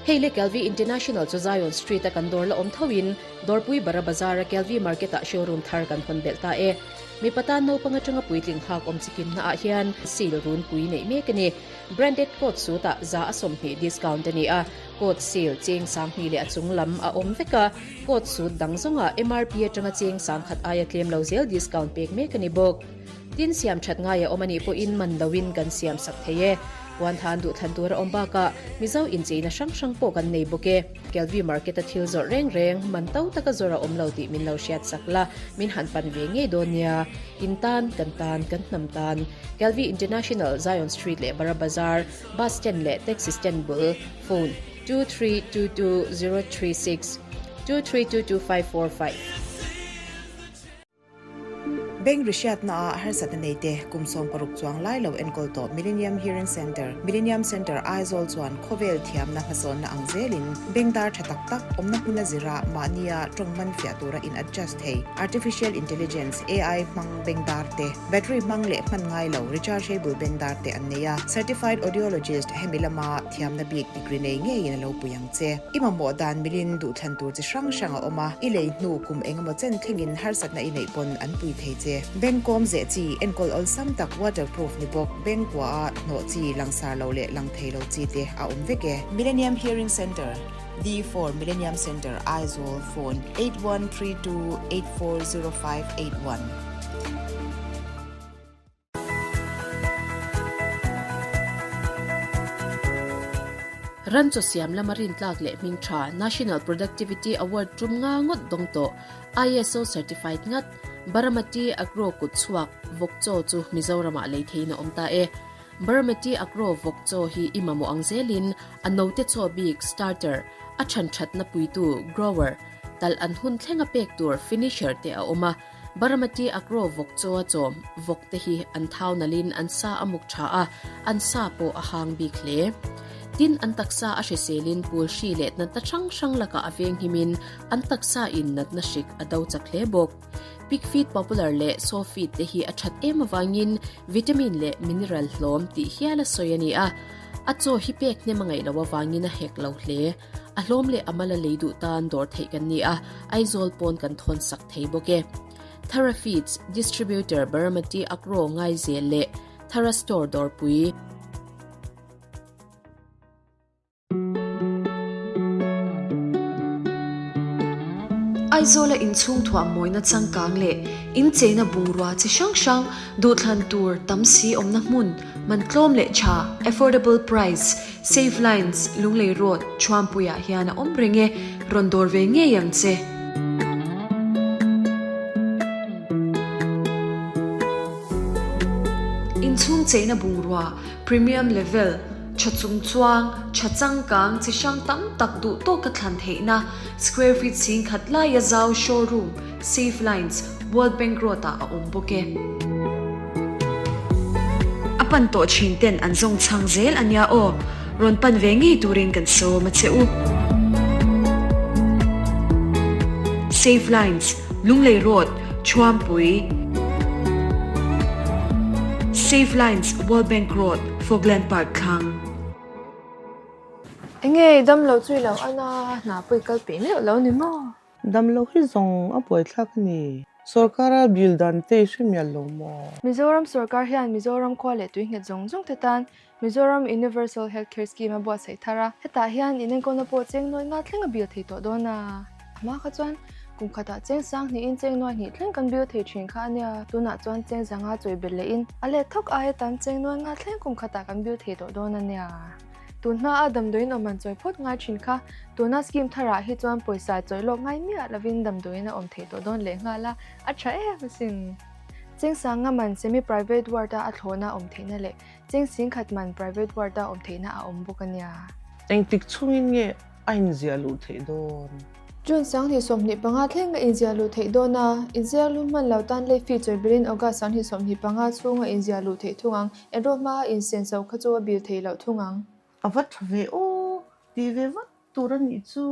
Hei le Kelvy International chu Zion Street a kan dawr la awm tho in Dawrpui Bara Bazar a Kelvy Market ah showroom thar kan hawn belh ta e. Mipa tan naupang atanga puitling hak awm chikim na ah hian sale runpui neih mek a ni. Branded coat suit ah 20% discount a ni a, coat sale cheng 2000 leh a chung lam a awm vek a, coat suit dang zawngah MRP atanga cheng 1000 aia tlem lo zel discount pek mek a ni bawk. Tin siam that ngai a awm a nih pawhin man loin kan siam sak thei e. Puanthan duhthlan tur a awm bakah Mizo incheina hrang hrang pawh kan nei bawk e. Kelvy Market a thil zawrh reng reng man to taka zawrh a awm lo tih min lo hriat sak la, min han pan ve ngei dawn nia. In tan, kan tan, kan hnam tan. Kelvy International, Zion Street leh Bara Bazar, Bus Stand leh Taxi Stand bul, Phone, 2322036, 2322545. Bank rihriatna ah harsatna nei te kum 60 chuang lai lo enkawl tawh Millennium Hearing Centre, Millennium Centre Aizawl chuan khawvel thiamna hmasawnna ang zelin bank dar tha tak tak awmna hmuna zira mahnia tawng man fiah tura in adjust thei Artificial Intelligence, AI, hmang bank dar te, battery hmang leh hman ngai lo rechargeable bank dar te an nei a. Certified Audiologist hemi lama thiamna bik degree nei ngeiin a lo pui ang che. I mamawh dan milin duhthlan tur chi hrang hrang a awm a, i lei hnu kum engemaw chen thlengin harsatna i neih pawn an pui thei che. Bank kawm zeh chi, enkawl awlsam tak waterproof ni bawk, bank kua a hnawh chi, langsar lo leh lang thei lo chi te a awm vek e. Millennium Hearing Centre, D4 Millennium Centre, Aizawl, Phone, 8132840581. Ran chaw siam lama rintlak leh hming tha National Productivity Award tum nga ngawt dawng tawh ISO certified ngat Baramati Agro kut chhuak vawk chaw chu Mizoramah lei theiin a awm ta e. Baramati Agro vawk chaw hi i mamawh ang zelin a note chaw bik starter, a than thatna puitu grower, talh an hun thlenga pek tur finisher te a awm a. Baramati Agro vawk chaw a chawm vawk te hi an thau nalhin an sa a muk tha a, an sa pawh a hang bik hle. Tin, an taksa a hriselin pul hri leh natna hrang hrang lakah a venghimin an taksa in natna hrik a do chak hle bawk. Pig feed popular leh sow feed te hi a that em avangin vitamin leh mineral hlawm tih hial a sawi a ni a. A chaw hi pek hnem a ngaih loh avangin a hek lo hle. A hlawm leh a mal a lei duh tan dawr theih kan ni a, Aizawl pawn kan thawn sak thei bawk e. Thara Feeds Distributor Baramati Agro Ngaizel leh Thara Store Dawrpui. Aizawla inchhung thuah mawina changkang leh incheina bungrua chi hrang hrang duhthlan tur tam si awmna hmun man tlawm leh tha, affordable price, Save Lines, Lunglei Road, Thuampuiah hian a awm reng e, rawn dawr ve ngei ang che. Inchhung cheina bungrua, premium level, tha chung chuang, tha changkang, chi hrang tam tak duh tawka thlan theihna, square feet 10,000 laia zau showroom, Save Lines, World Bank Road-ah a awm bawk e. A pan tawh thin ten an zawng chhang zel a nia aw, rawn pan ve ngei turin kan sawm a che u. Save Lines, Lunglei Road, Thuampui. Save Lines, World Bank Road, Fogland Park thlang. Enge i damlo chu i lo an a, hna pawh i kal peih meuh lo ni maw? Damlo hi zawng a buaithlak a ni. Sorkara bill dan te i hre mial lo maw? Mizoram sorkar hian Mizoram khua leh tui nghet zawng zawng te tan Mizoram Universal Health Care Scheme a buatsaih thar a, hetah hian inenkawlna pawh cheng nuai nga thleng a bill thei tawh dawn a. A hma kha chuan kum khatah cheng sang hnihin cheng nuai hnih thleng kan bill thei thin kha a nia, tunah chuan cheng zanga chawi belh lehin a let thawk aia tam cheng nuai nga thleng kum khatah kan bill thei tawh dawn a nia. Tun hmaa damdawiin awm an chawi phawt ngai thin kha, tuna scheme tharah hi chuan pawisa chawi lawk ngai miah lovin damdawiin a awm theih tawh dawn leh nghal a, a tha em asin. Chengsanga man semi private ward a a thlawhna awm theihna leh cheng singkhat man private ward a awm theihna a awm bawk a nia. Engtik chungin nge a inziah luh theih dawn? June 2025 thleng a inziah luh theih dawn a, inziak lu hman lo tan lei fee chawi berin August 2025 chhunga inziah luh theih thung ang. Enroll hma a insen so kha chu a bil thei loh thung ang. A va tha ve aw, ti ve vat tur a nih chu.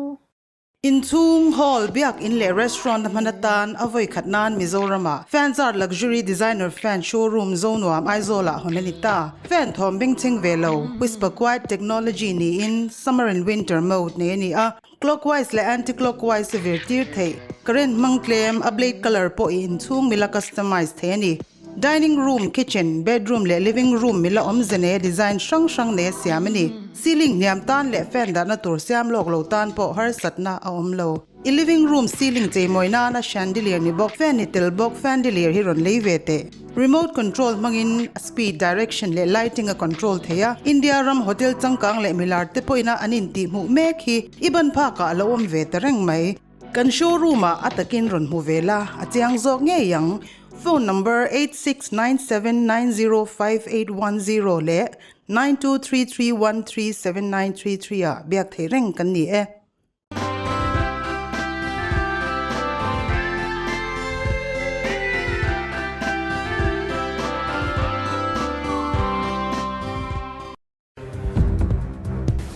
Inchhung, hall, biak in leh restaurant a hman atan a vawi khat nan Mizoram-ah Fanzart Luxury Designer Fan Showroom Zonuam Aizawl-ah hawn a ni ta. Fan thawm bengchheng ve lo, Whisper Quiet Technology niin Summer and Winter mode nei a ni a, clockwise leh anti-clockwise a vir tir theih. Current hmang tlem, a blade colour pawh i inchhung mila customize thei a ni. Dining room, kitchen, bedroom leh living room mila awmze nei a design hrang hrang nei a siam a ni. Ceiling hniam tan leh fan dahna tur siam lawk lo tan pawh harsatna a awm lo. I living room ceiling cheimawi nana chandelier ni bawk, fan ni tel bawk fandelier hi rawn lei ve teh. Remote control hmangin a speed, direction leh lighting a control thei a. India ram hotel changkang leh milar te pawhin a an intihhmuh mek hi i ban phakah a lo awm ve ta reng mai. Kan showroom ah a takin rawn hmu ve la, a chiang zawk ngei ang. Phone number 8697905810 leh 9233137933 ah biak thei reng kan ni e.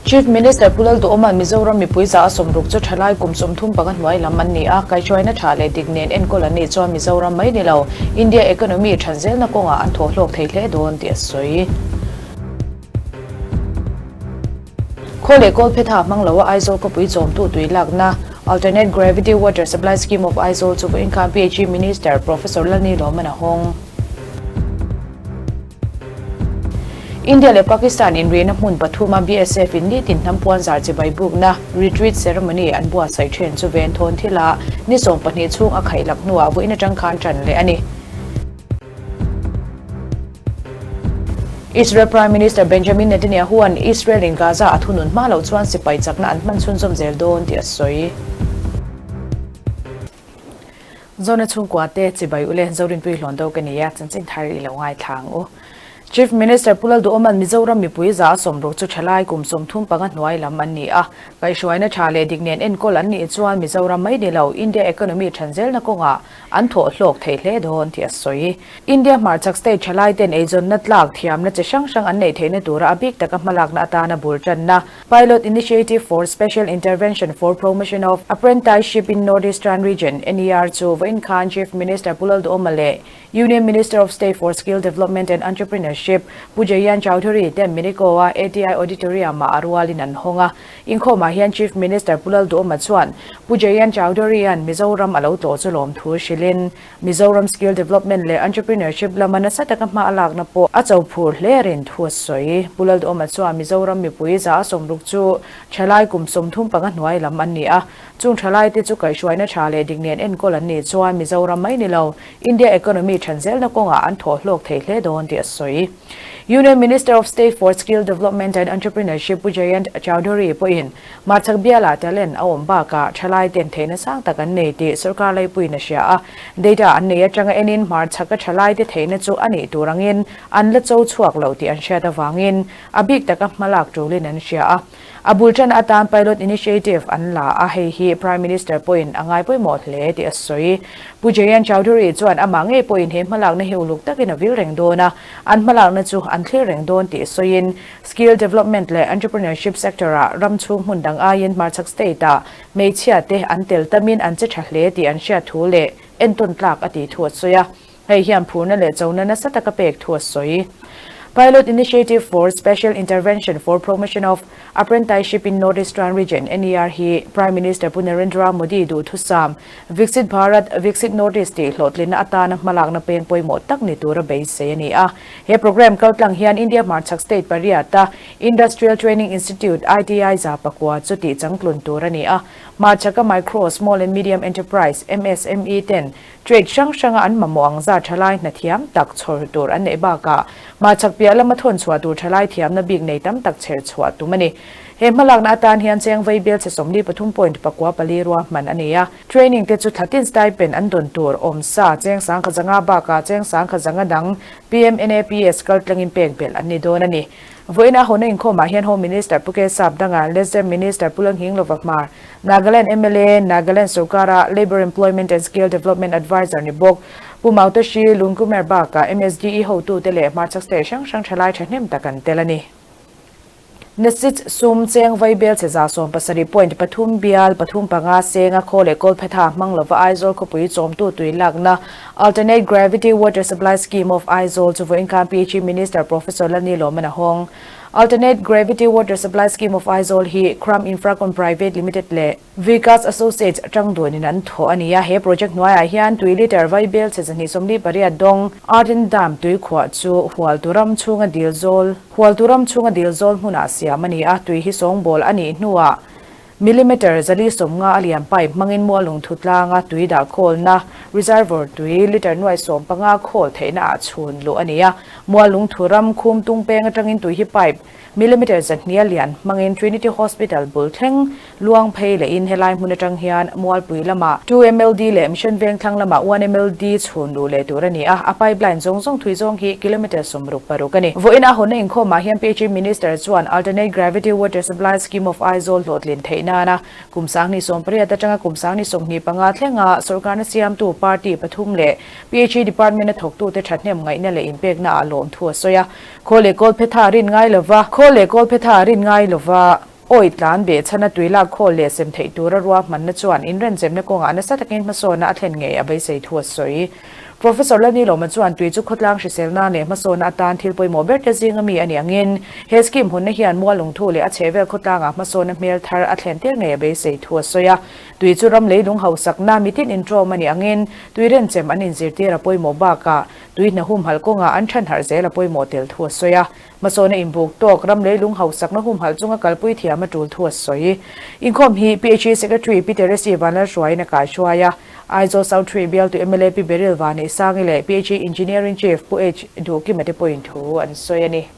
Chief Minister Pu Lalduhawma'n Mizoram mipui za a sawmruk chu thalai kum 35 hnuai lam an ni a, kaihhruaina tha leh dik nen enkawl an nih chuan Mizoram mai ni lo, India economy than zelna kawngah an thawh hlawk thei hle dawn tih a sawi. Khaw leh Kawlphetha hmang loa Aizawl khawpui chawmtu tui lakna Alternate Gravity Water Supply Scheme of Aizawl chu vawiin khan PHE Minister Professor Lalni Lawman a hawng. India leh Pakistan inrihna hmun pathuma BSF in nitin hnam puanzar chibai bukna Retreat Ceremony an buatsaih then chu ven thawn thila ni 12 chhung a khaih lak hnuah vawiin atang khan tan leh a ni. Israel Prime Minister Benjamin Netanyahu-a'n Israel in Gaza a thunun hma loh chuan sipai chakna an hman chhunzawm zel dawn tih a sawi. Zona chhungkua te chibai ule Zorinpui hlawn do ka ni a, chanchin thar i lo ngaithla ang u. Chief Minister Pu Lalduhawma'n Mizoram mipui za a sawmruk chu thalai kum 35 hnuai lam an ni a, kaihhruaina tha leh dik nen enkawl an nih chuan Mizoram mai ni lo India economy than zelna kawngah an thawh hlawk thei hle dawn tih a sawi. India hmarchhak state thalai ten eizawnna tlak thiamna chi hrang hrang an neih theihna tura a bik taka hmalakna atana bul tanna Pilot Initiative for Special Intervention for Promotion of Apprenticeship in North Eastern Region, NER, chu vawiin khan Chief Minister Pu Lalduhawma leh Union Minister of State for Skill Development and Entrepreneurship Pu Jayant Chaudhary ten Miniko-a ATI Auditorium-ah a rualin an hawng a. Inkhawmah hian Chief Minister Pu Lalduhawma chuan Pu Jayant Chaudhary-a'n Mizoram a lo tlawh chu lawmthu hrilhin Mizoram Skill Development leh Entrepreneurship lama nasa taka hma a lakna pawh a cho phur hle rin thu a sawi. Pu Lalduhawma chuan Mizoram mipui za a sawmruk chu thalai kum 35 hnuai lam an ni a, chung thalai te chu kaihhruaina tha leh dik nen enkawl an nih chuan Mizoram mai ni lo, India economy than zelna kawngah an thawh hlawk thei hle dawn tih a sawi. Union Minister of State for Skill Development and Entrepreneurship Pu Jayant Chaudhary pawhin Hmarchhak bialah talent a awm bakah thalai ten theihna sang tak an nei tih sorkar laipuiin a hria a. Data an nei atanga enin hmarchhaka thalai te theihna chu a nih tur angin an la cho chhuak lo tih an hriat avangin a bik taka hmalak tulin an hria a. A bul tan atan pilot initiative an la a, hei hi Prime Minister pawhin a ngai pawimawh hle tih a sawi. Pu Jayant Chaudhary chuan amah ngei pawhin he hmalakna hi uluk takin a vil reng dawn a, an hmalakna chu an thlir reng dawn tih sawiin Skill development leh entrepreneurship sector-ah ram chhung hmun dang aiin hmarchhak state-ah hmeichhia te an tel tamin an che tha hle tih an hriat thu leh entawn tlak a tih thu a sawi a. Hei hian phurna leh chona nasa taka pek thu a sawi. Pilot Initiative for Special Intervention for Promotion of Apprenticeship in North Eastern Region, NER, hi Prime Minister Pu Narendra Modi duhthusam Viksit Bharat, Viksit North East tih hlawhtlinna atana hmalakna peng pawimawh tak ni tura beisei a ni a. He programme kaltlang hian India hmarchhak state pariata Industrial Training Institute, ITI, za pakua chu tih changtlun tur a ni a. Hmarchhaka Micro, Small and Medium Enterprise, MSME, ten trade hrang hranga an mamawh ang zat thalai hnathiam tak chhawr tur an neih bakah hmarchhak piah lama thawn chhuah tur thalai thiamna bik nei tam tak chher chhuah tum a ni. He hmalakna atan hian cheng vei bial chhe 43.44 ruahman a ni a. Training te chu thlatin stipend an dawn tur awm sa cheng sangkhat zanga bakah cheng sangkhat zanga dang PMNAPS kaltlangin pek belh an ni dawn a ni. Vawiin a hawna inkhawmah hian Home Minister Pu K Sapdanga, Lesser Minister Pu Langhing Lova Hmar, Nagaland mla, Nagaland sorkara Labour Employment and Skill Development Adviser ni bawk Pu Mautoshi Lungkumer bakah MSDE hotute leh hmarchhak state hrang hrang thalai thahnem tak an tel a ni. NSIC sum cheng vaibel che 17 point 3 bial 3 panga senga khaw leh kawlphetha hmang lova Aizawl khawpui chawmtu tui lakna Alternate Gravity Water Supply Scheme of Aizawl chu vawiin khan PHE Minister Professor Lani Lawman a hawng. Alternate Gravity Water Supply Scheme of Aizawl hi Kram Infracon Private Limited leh Vikas Associates atang duanin an thawh a ni a, he project hnuaiah hian tui litre vaibel chhe 228 dawng Arden Dam tuikhuah chu Hualtu ram chhunga dil zawl Hualtu ram chhunga dil zawl hmunah siam a ni a, tui hi sawngbawl a nih hnuah millimetre 150 a lian pipe hmangin mualung thu tlanga tui dah khawlna reservoir tui litre 15,000 khawl theihna ah chhun luh a ni a, mualung thu ram khum tung peng atangin tui hi pipe Millimetre 200 a lian hmangin Trinity Hospital bul thleng luang phei lehin helai hmun atang hian Mualpui lamah 2 MLD leh Mission Vengthlang lamah 1 MLD chhun luh leh tur a ni a, a pipeline zawng zawng thui zawng hi kilometre 66 a ni. Vawiin a hawnna inkhawmah hian PHE Minister chuan Alternate Gravity Water Supply Scheme of Aizawl hlawhtlin theih nana kum 2018 atanga kum 2025 thlenga sawrkarna siamtu party pathum leh PHE Department a thawktute thahnem ngaihna leh inpekna ah lawmthu a sawi a. Khaw leh kawl phetha rin ngai lova, Khaw leh kawl phetha rin ngai lova, awi tlan beh chhana tui lak khawl leh sem theih tura ruahmanna chuan inrenchemna kawngah nasa takin hmasawnna a thlen ngei a beisei thu a sawi. Professor Lani Lawma chuan tui chu khawtlang hriselna leh hmasawnna atan thil pawimawh ber te zinga mi a nih angin he scheme hunna hian mualungthu leh a chhehvel khawtlangah hmasawnna hmel thar a thlen tir ngei a beisei thu a sawi a. Tui chu ram leilung hausakna mitin intawm a nih angin tui renchem an inzirtir a pawimawh bakah Tui hna humhalh kawngah an than harh zel a pawimawh tel thu a sawi a. Hmasawna inbuk tawk, ram leilung hausakna humhalh chunga kalpui thiam a tul thu a sawi. Inkhawm hi PHE Secretary Pi Teresi Vanlalhruaiin a kaihruai a. Aizawl South Tree bialtu mla Pi Beryl Vaneisangi leh PHE Engineering Chief Pu H Duhkima te pawhin thu an sawi a ni.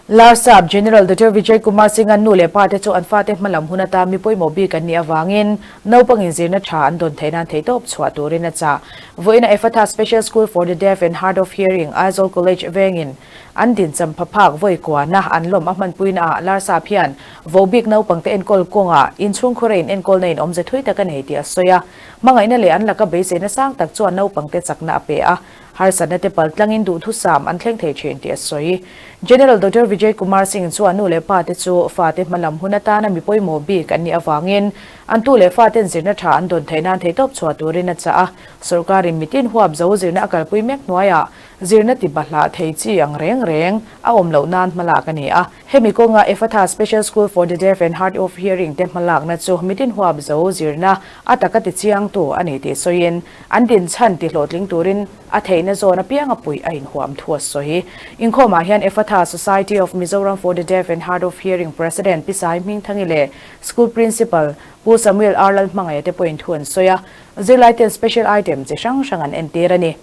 Larsap General Doctor Vijay Kumar Singh-a nu leh pa te chu an fate hmalam hun atan mi pawimawh bik an nih avangin naupang inzirna tha an dawn theih nan theihtawp chhuah turin a chah. Vawiina Ephatha Special School for the Deaf and Hard of Hearing, Aizawl College vengin an dincham phaphak vawi kuana an lawm a hmanpuina ah Larsap hian vohbik naupangte enkawl kawngah inchhungkhura in enkawlna in awmze thui tak a nei tih a sawi a. Hmangaihna leh an laka beiseina sang tak chuan naupangte chakna a pe a. Harsatna te pal tlangin duhthusam an thleng thei thin tih a sawi. General Doctor Vijay Kumar Singh chuan nu leh pa te chu fate hmalam hun atana mi pawimawh bik an nih avangin an tu leh faten zirna tha an dawn theih nan theihtawp chhuah turin a chah a. Sawrkarin mitin huap zo zirna a kalpui mek hnuaiah zirna ti bahlah thei chi ang reng reng a awm loh nan hmalak a ni a. Hemi kawnga Ephatha Special School for the Deaf and Hard of Hearing te hmalakna chu mitin huap zo zirna a taka ti chiangtu a ni tih sawiin an dinchhan ti hlawhtling turin a theihna zawn apiang a puih a inhuam thu a sawi. Inkhawmah hian Ephatha Society of Mizoram for the Deaf and Hard of Hearing President Pi Sai Hmingthangi leh School Principal Pu Samuel R Lalhmangaia te pawhin thu an sawi a, zirlaiten special item chi hrang hrang an entir a ni.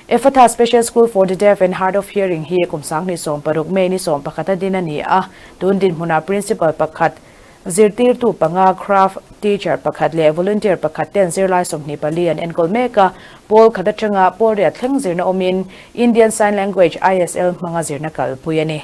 Ephatha Special School for the Deaf and Hard of Hearing hi kum 2016 May ni 11 a din a ni a, tun dinhmunah Principal pakhat, zirtirtu panga, craft teacher pakhat leh volunteer pakhat ten zirlai 24 an enkawl mek a, pawl khat atanga pawl riat thleng zirna awmin Indian Sign Language, ISL, hmanga zirna kalpui a ni.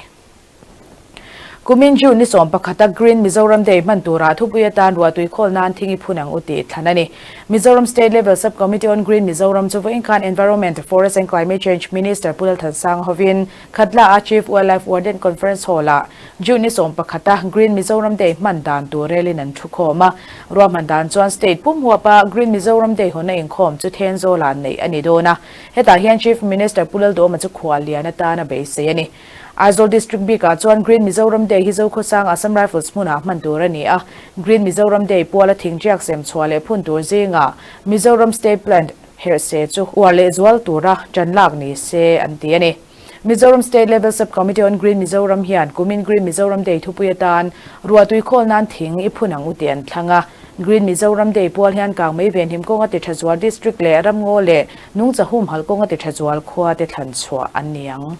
Kumin June ni 11 a Green Mizoram Day hman turah thupui atan ruahtui khawl nan thing i phun ang u tih thlan a ni. Mizoram State Level Sub Committee on Green Mizoram chu vawiin khan Environment, Forest and Climate Change Minister Pu Lalthansanga hovin Khatla a Chief Wildlife Warden Conference Hall ah June ni 11 a Green Mizoram Day hman dan tur relin an thu khawm a. Ruahman dan chuan State pum huapa Green Mizoram Day hawnna inkhawm chu Thenzawl ah neih a ni dawn a. Hetah hian Chief Minister Pu Lalduhoma chu khuallian atan a beisei a ni. Aizawl District bikah chuan Green Mizoram Day hi Zokhawsang Assam Rifles hmunah hman tur a ni a. Green Mizoram Day puala thingriak sem chhuah leh phun tur zingah Mizoram State Plant herh se chu uar leh zual tura tan lak ni se an ti a ni. Mizoram State Level Sub Committee on Green Mizoram hian kumin Green Mizoram Day thupui atan ruahtui khawl nan thing i phun ang u tih an thlang a. Green Mizoram Day pual hian Kangmei Venhim kawnga ti tha zual District leh Ramngaw leh Nungcha humhalh kawnga ti tha zual khua te thlan chhuah an ni ang.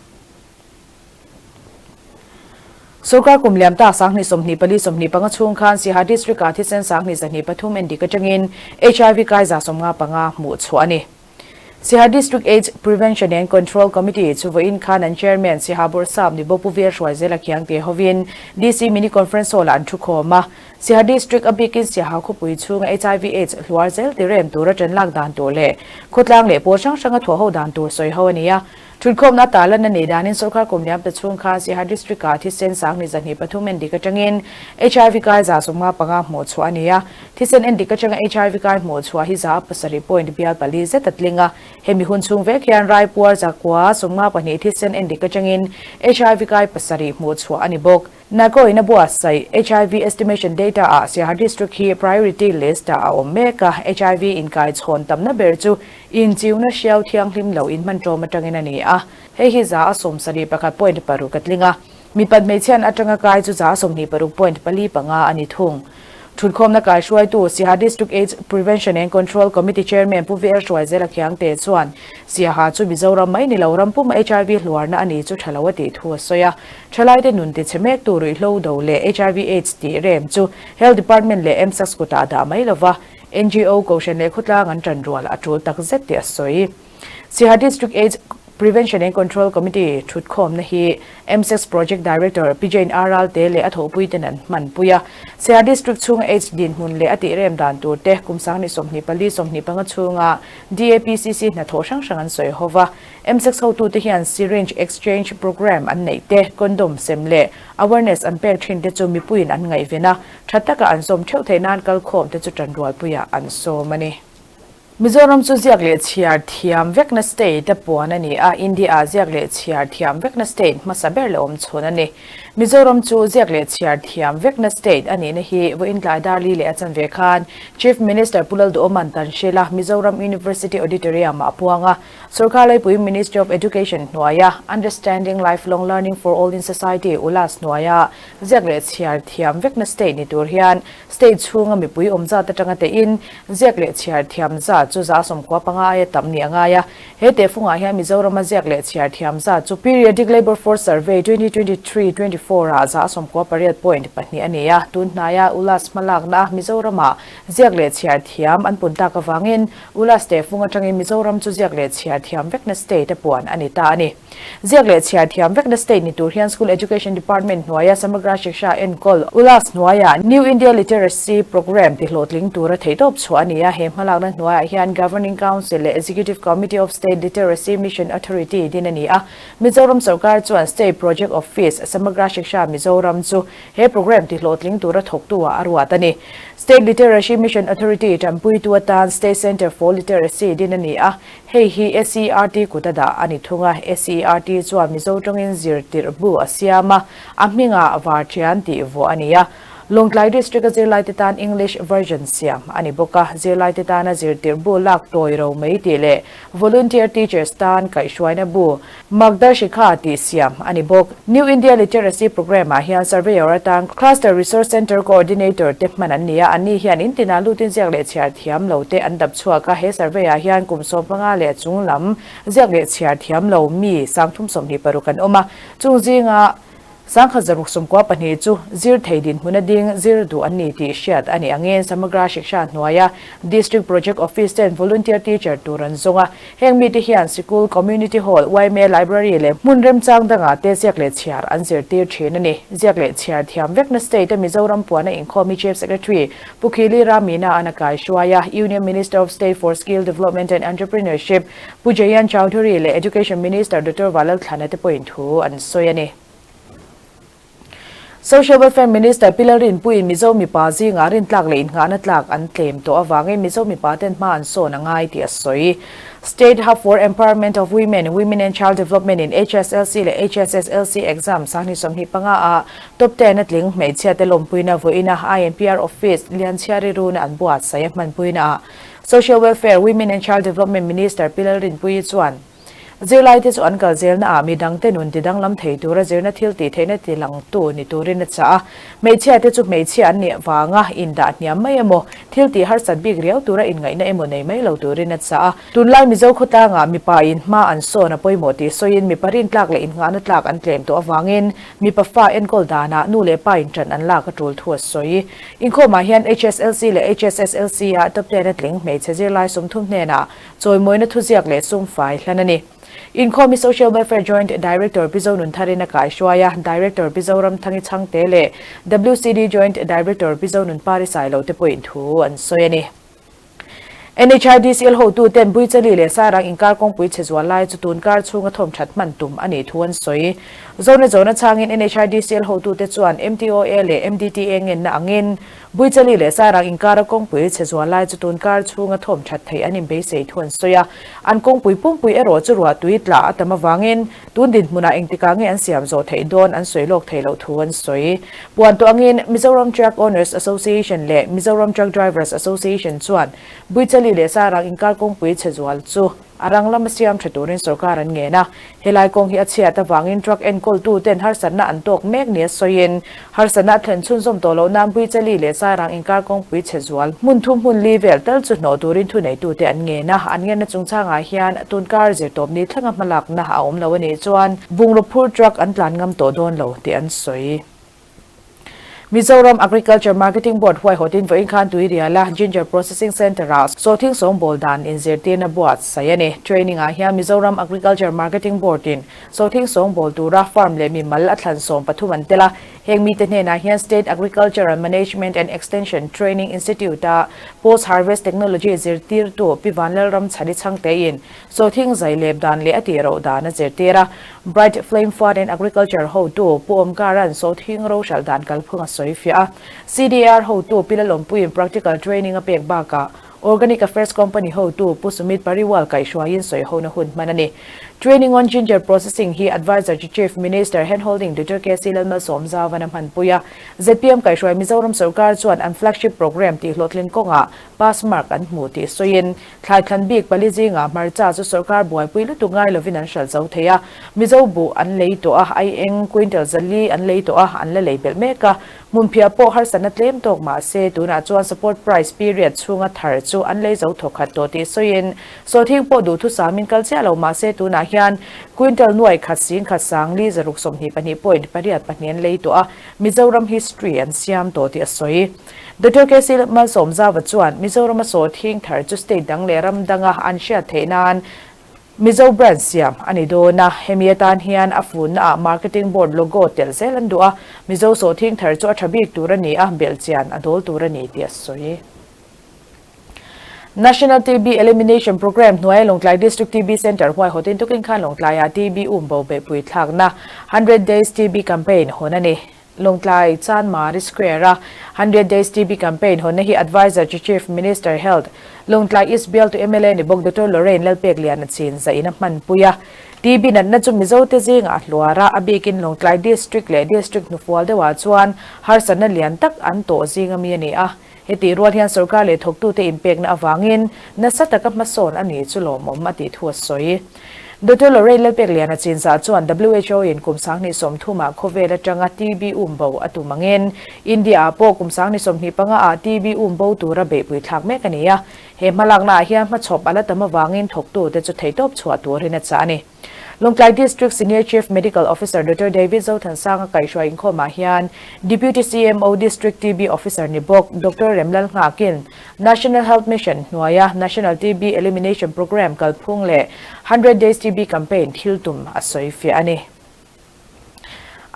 Sorkar kum liam tak 2024 25 chhung khan Siaha District ah thisen 2103 endik atangin HIV kai 75 hmuh chhuah a ni. Siaha District AIDS Prevention and Control Committee chu vawiin khan an Chairman Siaha Bawrhsap ni Bopu Vel Hruaizela Khiangte hovin DC Mini Conference Hall ah an thu khawm a. Siaha District a bikin Siaha khawpui chhunga HIV AIDS hluar zel ti rem tura tan lak dan tur leh khawtlang leh pawl hrang hranga thawh ho dan tur sawi ho a ni a. Thutkhawmna tarlan a nih danin sorkar kum liam ta chhung khan Siaha District ah thisen sang ni 203 endik atangin HIV kai 55 hmuh chhuah a ni a. Thisen endik atanga HIV kai hmuh chhuah hi 7 point bial pali zet a tling a. Hemi hun chhung vek hian Raipuar 952 thisen endik atangin HIV kai 7 hmuh chhuah a ni bawk. Nakoina buatsaih HIV estimation data ah Siaha District hi priority list ah a awm mek a, HIV inkai chhawn tamna ber chu inchiuna hriau thianghlim lo inhman ṭawm aṭangin a ni a, hei hi 71.6 a tling a, mipat hmeichhian aṭanga kai chu 26.45 a ni thung. Thutkhawmna kaihruaitu Siaha District Aids Prevention and Control Committee Chairman Pu VL Hruaizela Khiangte chuan Siaha chu Mizoram mai ni lo ram puma HIV hluarna a ni chu tha lo a tih thu a sawi a. Thalaite nun tichhe mektu ruihhlo do leh HIV Aids tih rem chu Health Department leh MSACS kutah dah mai lova NGO Kohhran leh khawtlang an tan rual a tul tak zet tih a sawi. Siaha District Aids Prevention and Control Committee thutkhawmna hi MSACS Project Director Pi Jane R Ralte leh a thawhpuiten an hmanpui a. Siaha District chhunga Aids dinhmun leh a tih rem dan tur te kum 24 25 chhunga DAPCC hnathawh hrang hrang an sawi ho va. MSACS hotute hian syringe exchange programme an neih te, condom sem leh awareness an pek thin te chu mipuiin an ngaihven a, tha taka an sawm theuh theih nan kalkhawm te chu tanrualpuiah an sawm a ni. Mizoram chu ziak leh chhiar thiam vekna state a puan a ni a, India-ah ziak leh chhiar thiam vekna state hmasa ber leh awm chhun a ni. Mizoram chu ziak leh chhiar thiam vekna state a nihna hi vawiin tlai dar li leh a chanve khan Chief Minister Pu Lalduhawman Tanhrila Mizoram University Auditorium-ah a puang a. Sorkar laipui Ministry of Education hnuaia Understanding Lifelong Learning for All in Society, ULAS, hnuaia ziak leh chhiar thiam vekna state ni tur hian State chhunga mipui awm zat atanga tein ziak leh chhiar thiam zat chu 95 aia tam ni a ngai a. He tehfungah hian Mizorama ziak leh chhiar thiam zat chu Periodic Labour Force Survey 2023, 24 ah 98.2 a ni a. Tun hnaia ULAS hmalakna Mizorama ziak leh chhiar thiam an pun tak avangin ULAS tehfung atangin Mizoram chu ziak leh chhiar thiam vekna state a puan a ni ta a ni. Ziak leh chhiar thiam vekna state ni tur hian School Education Department hnuaia Samagra Shiksha enkawl ULAS hnuaia New India Literacy Programme tihlawhtling tura theihtawp chhuah a ni a. He hmalakna hnuaiah hian Governing Council leh Executive Committee of State Literacy Mission Authority din a ni a. Mizoram sorkar chuan State Project Office, Samagra Shiksha Mizoram chu he programme tihlawhtling tura thawktu-ah a ruat a ni. State Literacy Mission Authority tanpuitu atan State Centre for Literacy din a ni a. Hei hi SERT kut a dah a ni thung a, SERT chuan Mizo tawngin zirtirh bu a siam a, a hmingah Varṭian tih vuah a ni a. Lawngtlai District a zirlaite tan English version siam a ni bawk a, zirlaite tana zirtirh bu lak tawi ro mai tih leh Volunteer Teachers tan kaihhruaina bu Magdarshikha tih siam a ni bawk. New India Literacy Programme ah hian Surveyor atan Cluster Resource Centre Coordinator te hman an ni a, anni hian in tinah lutin ziak leh chhiar thiam lo te an dap chhuak a, he survey ah hian kum 15 leh chung lam ziak leh chhiar thiam lo mi 326 an awm a, chung zinga 1692 chu zir thei dinhmun a ding zir duh an ni tih hriat a ni angin Samagra Shiksha hnuaia District Project Office ten volunteer teacher tur an zawng a. Heng mite hian sikul, Community Hall, yma Library leh hmun remchang dangah te ziak leh chhiar an zirtir thin a ni. Ziak leh chhiar thiam vekna state a Mizoram puana inkhawm hi Chief Secretary Pu Khili Ramina an a kaihruai a, Union Minister of State for Skill Development and Entrepreneurship Pu Jayant Chaudhary leh Education Minister Doctor Valal Thlana te pawhin thu an sawi a ni. Social Welfare Minister Pi Lalrinpuiin Mizo mipa zingah rintlak leh innghahna tlak an tlem tawh avangin Mizo mipa ten hma an sawn a ngai tih a sawi. State Hub for Empowerment of Women, Women and Child Development in HSLC leh HSSLC exam 2025 ah top 10 a tling hmeichhia te lawmpuina vawiina INPR Office Lianchhiari runa an buatsaih a hmanpuina ah Social Welfare, Women and Child Development Minister Pi Lalrinpuii chuan zirlaite chu an kal zelna ah mi dangte nun ti danglam thei tura zirna thil tih theihna ti langtu ni turin a chah a. Hmeichhia te chu hmeichhia an nih vanga indah hniam mai emaw, thil tih harsat bik riau tura inngaihna emaw nei mai lo turin a chah a. Tunlai Mizo khawtlangah mipa in hma an sawn a pawimawh tih sawiin mipa rintlak leh innghahna tlak an tlem tawh avangin mipa fa enkawl danah nu leh pa in ṭan an lak a ṭul thu a sawi. Inkhawmah hian HSLC leh HSSLC ah top ten a tling hmeichhe zirlai 30 hnenah chawimawina thuziak leh sumfai hlan a ni. Inkhawm hi Social Welfare Joint Director Pi Zonuntharin a kaihruai a, Director Pi Zoramthangi Chhangte leh WCD Joint Director Pi Zonunpari Sailo te pawhin thu an sawi a ni. NHIDCL hotuten Buichali leh Sairang inkar kawngpui chhe zual lai chu tun kar chhunga thawm that hman tum a nih thu an sawi. Zona zawhna changin NHIDCL hotute chuan MTOA leh MDTA ngenna angin Buichali leh Sairang inkara kawngpui chhe zual lai chu tun kar chhunga thawm that theih an inbeisei thu an sawi a. An kawngpui pumpui erawh chu ruah tui tla a tam avangin Tun dinhmunah engtikah nge an siam zawh theih dawn an sawi lawk theih loh thu an sawi. Puan tawh angin Mizoram Truck Owners Association leh Mizoram Truck Drivers Association chuan Buichali leh Sarang inkar kawngpui chhe zual chu a rang lama siam tha turin sorkar an ngen a. Helai kawng hi a chhiat avangin truck enkawltuten harsatna an tawk mek nia sawiin harsatna a thlen chhunzawm tawh loh nan Buichali leh Sairang inkar kawngpui chhe zual hmun thum hmun li vel tal chu hnawh turin thuneitute an ngen a, an ngenna chungchangah hian tunkar zirtawpni thlenga hmalakna a awm lo a nih chuan bungraw phur truck an tlan ngam tawh dawn lo tih an sawi. Mizoram Agriculture Marketing Board huaihawtin vawiin khan Tuiriala Ginger Processing Centre-ah sawhthing sawngbawl dan inzirtirna buatsaih a ni. Training-ah hian Mizoram Agriculture Marketing Board-in sawhthing sawngbawl tura farm leh mimal a thlan 13 an tel a, Heng mite hnenah hian State Agricultural Management and Extension Training Institute-a Post Harvest Technology zirtirtu Pi Vanlalram Chhani Chhangtein sawhthing zai lep dan leh a tih roh dan a zirtir a. Bright Flame Food and Agriculture hotu Pu Awmkara'n sawhthing ro hralh dan kalphung a sawi fiah a. CDAR hotu Pi Lalawmpuiin practical training a pek bakah Organic Affairs Company hotu Pu Sumit Pariwal kaihhruaiin sawihona hun hman a ni. Training on Ginger Processing hi Adviser to Chief Minister Handholding Doctor KC Lalmalsawmzauvan a hmanpui a. Zpm kaihhruai Mizoram sorkar chuan an flagship programme tih hlawhtlin kawngah pass mark an hmu tih sawiin thlai thlan bik pali zingah hmarcha chu sorkar buaipui lutuk ngai lovin an hralh zo thei a. Mizo buh an lei tawh a, aieng quintal zali an lei tawh a, an la lei belh mek a. Hmunphiah pawh harsatna tlem tawk mah se, tunah chuan support price period chhunga thar chu an lei zo thawkhat tawh tih sawiin, sawhthing pawh duhthusamin kal chiah lo mah se tunah hian quintal nuai khat sing khat sang li 622 point pariat pahnih an lei tawh a, Mizoram history an siam tawh tih a sawi. Doctor KC Malsawmzava chuan Mizorama sawhthing thar chu state dang leh ram danga an hriat theih nan Mizo brand siam a ni dawn a, hemi atan hian a funna ah marketing board logo telh zel an duh a, Mizo sawhthing thar chu a tha bik tur a ni a, belhchian a dawl tur a ni tih a sawi. National TB Elimination Programme hnuaia Lawngtlai District TB Centre huaihawtin tukin khan Lawngtlaiah TB umbo beihpui thlakna 100 Days TB Campaign hawn a ni. Lawngtlai Chanmari Square-a 100 Days TB Campaign hawnna hi Adviser to Chief Minister Health, Lawngtlai East bialtu mla ni bawk Doctor Lorraine Lalpekliana chin zaihin a hmanpui a. TB natna chu Mizote zingah a hluar a, a bikin Lawngtlai District leh District hnufual deuhah chuan harsatna lian tak an tawh zinga mi a ni a. Hetih rual hian sorkar leh thawktute inpekna avangin nasa taka hmasawn a ni chu lawmawm a tih thu a sawi. Doctor Lorraine Lalpekliana Chinzah chuan WHO in kum 2030 ah khawvel atanga TB um bo a tum angin India ah pawh kum 2025 ah TB um bo tura beihpui thlak mek a ni a. He hmalakna ah hian hmachhawp a la tam avangin thawktute chu theihtawp chhuah turin a chah a ni. Lawngtlai District Senior Chief Medical Officer Doctor David Zothansanga kaihhruai inkhawmah hian Deputy CMO District TB Officer ni bawk Doctor Remlal Nghakin National Health Mission hnuaia National TB Elimination Programme kalphung leh 100 Days TB Campaign thil tum a sawi fiah a ni.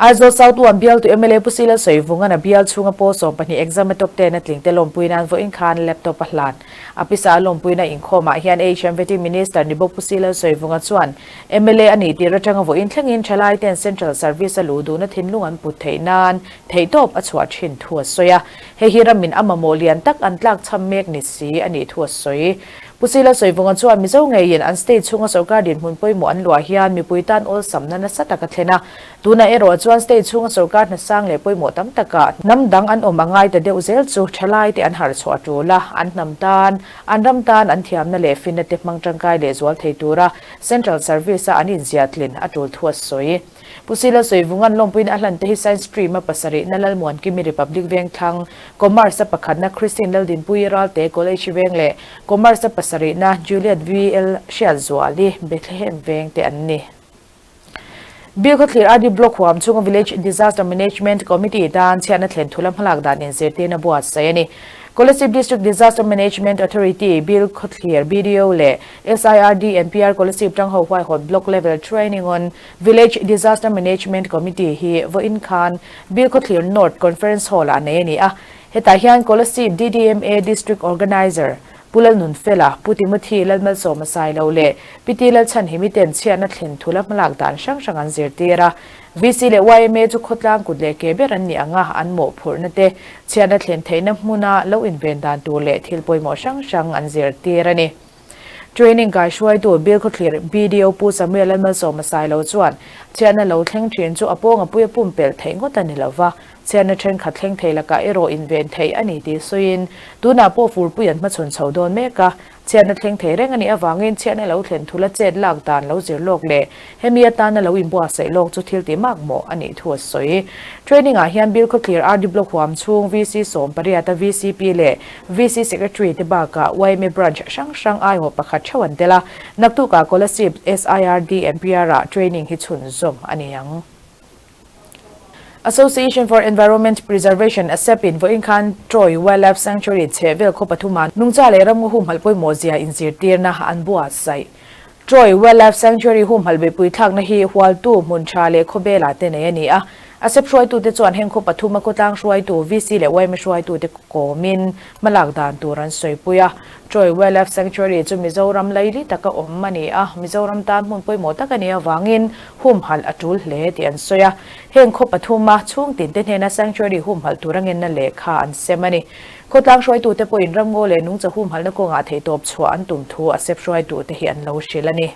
Aizawl South Uam bialtu mla Pu Sila Sawivungan a bial chhunga pawl 12 exam a top ten a tling te lawmpui nan vawiin khan laptop a hlan. A pisa a lawmpuina inkhawmah hian HMVT Minister ni bawk Pu Sila Sawivunga chuan mla a nih tir atanga vawiin thlengin thalai ten Central Service a luh duhna thinlung an put theih nan theihtawp a chhuah thin thu a sawi a. Hei hi ramin a mamawh lian tak an tlakchham mek ni si a nih thu a sawi. Pu Sila Sawivunga chuan Mizo ngeiin an state chhunga sorkar dinhmun pawimawh an luah hian mipui tan awlsamna nasa tak a thlen a. Tunah erawh chuan state chhunga sorkar hnasang leh pawimawh tam takah hnam dang an awm a ngai ta deuh zel chu thalaite an harh chhuah a tul a, an hnam tan, an ram tan an thiamna leh finna te hmang tangkai leh zual thei tura Central Service-a an inziahtlin a tul thu a sawi. Pu Sila Sawivunga'n lawmpuiin a hlante hi Science Stream-a pasarihna Lalmuankimi Republic Vengthlang, Commerce-a pakhatna Christine Laldinpuii Ralte College Veng leh Commerce-a pasarihna Juliet VL Hriatzuali Bethlehem Veng te an ni. Bilkhawthlir RD Block huam chhunga Village Disaster Management Committee tan chhiatna thlen thula hmalak dan inzirtirna buatsaih a ni. Kolasib District Disaster Management Authority, Bilkhawthlir BDO leh SIRD NPR Kolasib tangho huaihawt Block Level Training on Village Disaster Management Committee hi vawiin khan Bilkhawthlir North Conference Hall-ah nei a ni a. Hetah hian Kolasib DDMA District Organiser. Pu Lalnunfela, Pu Timothy Lalmalsawma Sailo leh Pi Ti Lalchhanhimi ten chhiatna thlen thula hmalak dan hrang hrang an zirtir a. VC leh yma chu khawtlang kut leh ke ber an nih anga an mawhphurhna te, chhiatna thlen theihna hmuna lo inven dan tur leh thil pawimawh hrang hrang an zirtir a ni. Training kaihruaitu Bilkhawthlir BDO Pu Samuel Lalmalsawma Sailo chuan chhiatna lo thleng thin chu a pawng a pui a pumpelh theih ngawt a ni lova, chhiatna thenkhat thleng thei lakah erawh inven theih a ni tih sawiin tunah pawh furpui an hmachhawn chho dawn mek a, Chhiatna thleng thei reng a nih avangin chhiatna lo thlen thula chet lak dan lo zir lawk leh hemi atana lo inbuatsaih lawk chu thil ti mak mawh a nih thu a sawi. Training ah hian Bilkhawthlir RD Block huam chhung VC sawmpariata VCP leh VC Secretary te bakah yma Branch hrang hrang aiawh pakhat theuh an tel a, naktukah Kolasib SIRD MPR ah training hi chhunzawm a ni ang. Association for Environment Preservation, ASEP, in vawiin khan Troy Wildlife Sanctuary chhehvel khaw pathuma nungcha leh ramngaw humhalh pawimawh zia inzirtirna an buatsaih. Troy Wildlife Sanctuary humhalh beihpui thlakna hi hualtu hmun tha leh khawbela te nei a ni a. ASEP hruaitute chuan heng khaw pathuma khawtlang hruaitu, VC leh yma hruaitute kawmin hmalak dan tur an sawipui a. Troy Wildlife Sanctuary chu Mizoram laili taka awm a ni a, Mizoram tan hmun pawimawh tak a nih avangin humhalh a tul hle tih an sawi a. Heng khaw pathuma chhungtin te hnena Sanctuary humhalh tur a ngenna lehkha an sem a ni. Khawtlang hruaitute pawhin ramngaw leh nungcha humhalhna kawngah theihtawp chhuah an tum thu a sep hruaitute hi an lo hrilh a ni.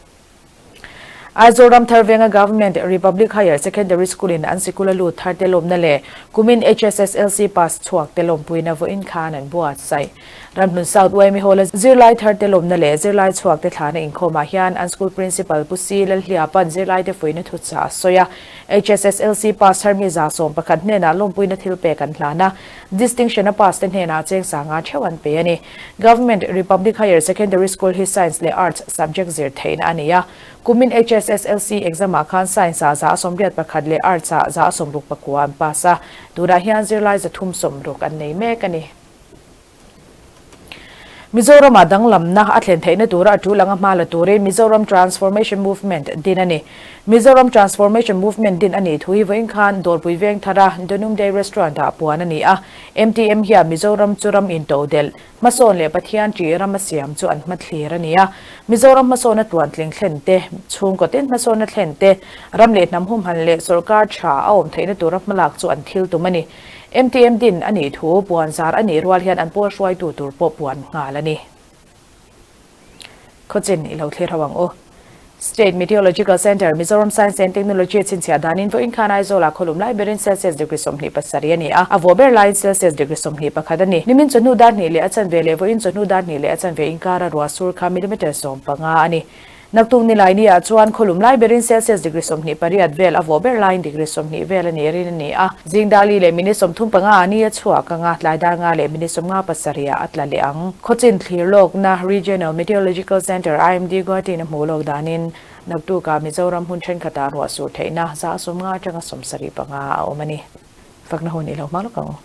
Aizawl Ramthar Venga Government Republic Higher Secondary School in an sikul a lut thar te lawmna leh kumin HSSLC pass chhuak te lawmpuina vawiin khan an buatsaih. Ramhlun South yma Hall a zirlai thar te lawmna leh zirlai chhuak te thlana inkhawmah hian an school principal Pu Si Lalhliapa'n zirlai te fuihna thuchah a sawi a. HSSLC pass thar mi 111 hnenah lawmpuina thil pek an hlan a, distinction a pass te hnenah cheng sanga theuh an pe a ni. Government Republic Higher Secondary School hi Science leh Arts subject zir theihna a ni a. Kumin HSSLC exam ah khan Science ah 81 leh Arts ah 69 an pass a, tunah hian zirlai 360 an nei mek a ni. Mizoram-ah danglamna a thlen theihna tura a tul anga hma la turin Mizoram Transformation Movement din a ni. Mizoram Transformation Movement din a nih thu hi vawiin khan Dawrpui Vengthara Donum Day Restaurant-ah puan a ni a. MTM hian Mizoram chu ram intodelh, hmasawn leh Pathian ṭih ram a siam chu an hmathlir a ni a. Mizoram hmasawna tluantling thlen te, chhungkaw tin hmasawna thlen te, ram leh hnam humhan leh sawrkar ṭha a awm theihna tura hmalak chu an thil tum a ni. MTM din a nih thu puan zar a nih rual hian an pawl hruaitu tur pawh puan nghal a ni. Khawchin i lo thlir ho ang u. State Meteorological Centre, Mizoram Science and Technology chhinchhiah danin vawiin khan Aizawlah khawlum lai berin Celsius degree 27 a ni a, a vawh ber laiin Celsius degree 21 a ni. Nimin chawhnu dar hnih leh a chanve leh vawiin chawhnu dar hnih leh a chanve inkara ruah sur kha millimetre 15 a ni. Naktuk nilai ni ah chuan khawlum lai berin Celsius degree 28 vel a vawh ber laiin degree 20 vel a nih rin a ni a. Zing dar li leh minute 35 ah ni a chhuak ang a, tlai dar nga leh minute 57 ah a tla leh ang. Khawchin thlir lawkna Regional Meteorological Centre, IMD, Guwahati-in a hmuh lawk danin naktuk ah Mizoram hmun thenkhatah ruah sur theihna 50 atanga 75 a awm a ni. Fakna hun i lo hmang lawk ang u.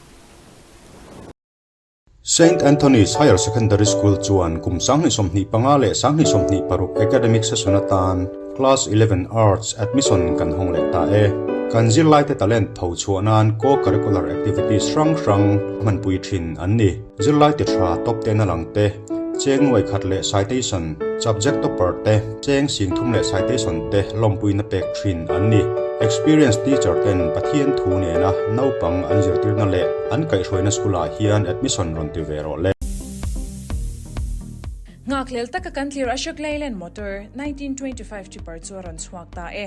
Saint Anthony's Higher Secondary School chuan kum 2025 leh 2026 academic session atan Class 11 Arts admission kan hawng leh ta e. Kan zirlaite talent tho chhuah nan co-curricular activities hrang hrang hmanpui thin an ni. Zirlaite tha top ten a lang te, cheng nuai khat leh citation, subject topper te, cheng sing thum leh citation te lawmpuina pek thin an ni. Experienced teacher ten Pathian thu nena naupang an zirtirna leh an kaihhruaina school ah hian admission rawn ti ve rawh le. Nghakhlel taka kan thlir Ashok Leyland motor 1925 tipper chu a rawn chhuak ta e.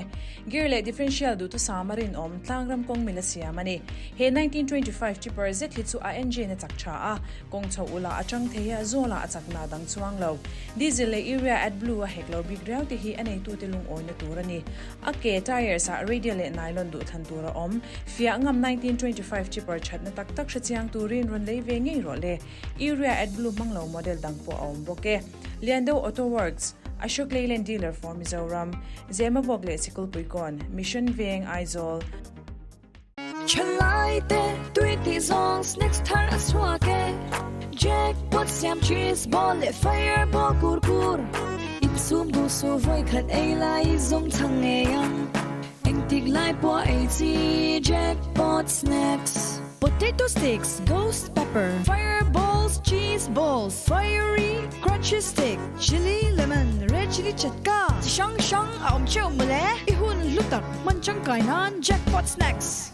Gear leh differential duhthusam a rinawm tlangram kawng mila siam a ni. He 1925 tipper zet hi chu a engine a chak tha a, Kawng chho ula a chang thei a, zawlah a chakna dang chuang lo. Diesel leh urea AdBlue a hek lo bik riau te hi a neitute lungawina tur a ni. A ke, tyres, ah radial leh nylon duh thlan tur a awm. Fiah ngam 1925 chipper thatna tak tak hre chiang turin rawn lei ve ngei rawh le. Urea AdBlue hmang lo model dang pawh a awm bawk e. Liando Auto Works, Ashok Leyland dealer for Mizoram, Zemabawk leh Sikulpuikawn, Mission Veng, Aizawl. Thalai te tui tih zawng snacks thar a chhuak e Jackpot siam cheese ball leh fireball kur kur Insum duh suh vawi khat ei lai zawng chhang ngei ang Engtik lai pawh ei chi Jackpot snacks Potato sticks, ghost pepper, fireballs. Cheese balls, fiery crunchy stick, chilli lemon, red chilli chatka chi hrang hrang a awm theuh mawle. I hun hlu tak hman tangkai nan Jackpot Snacks.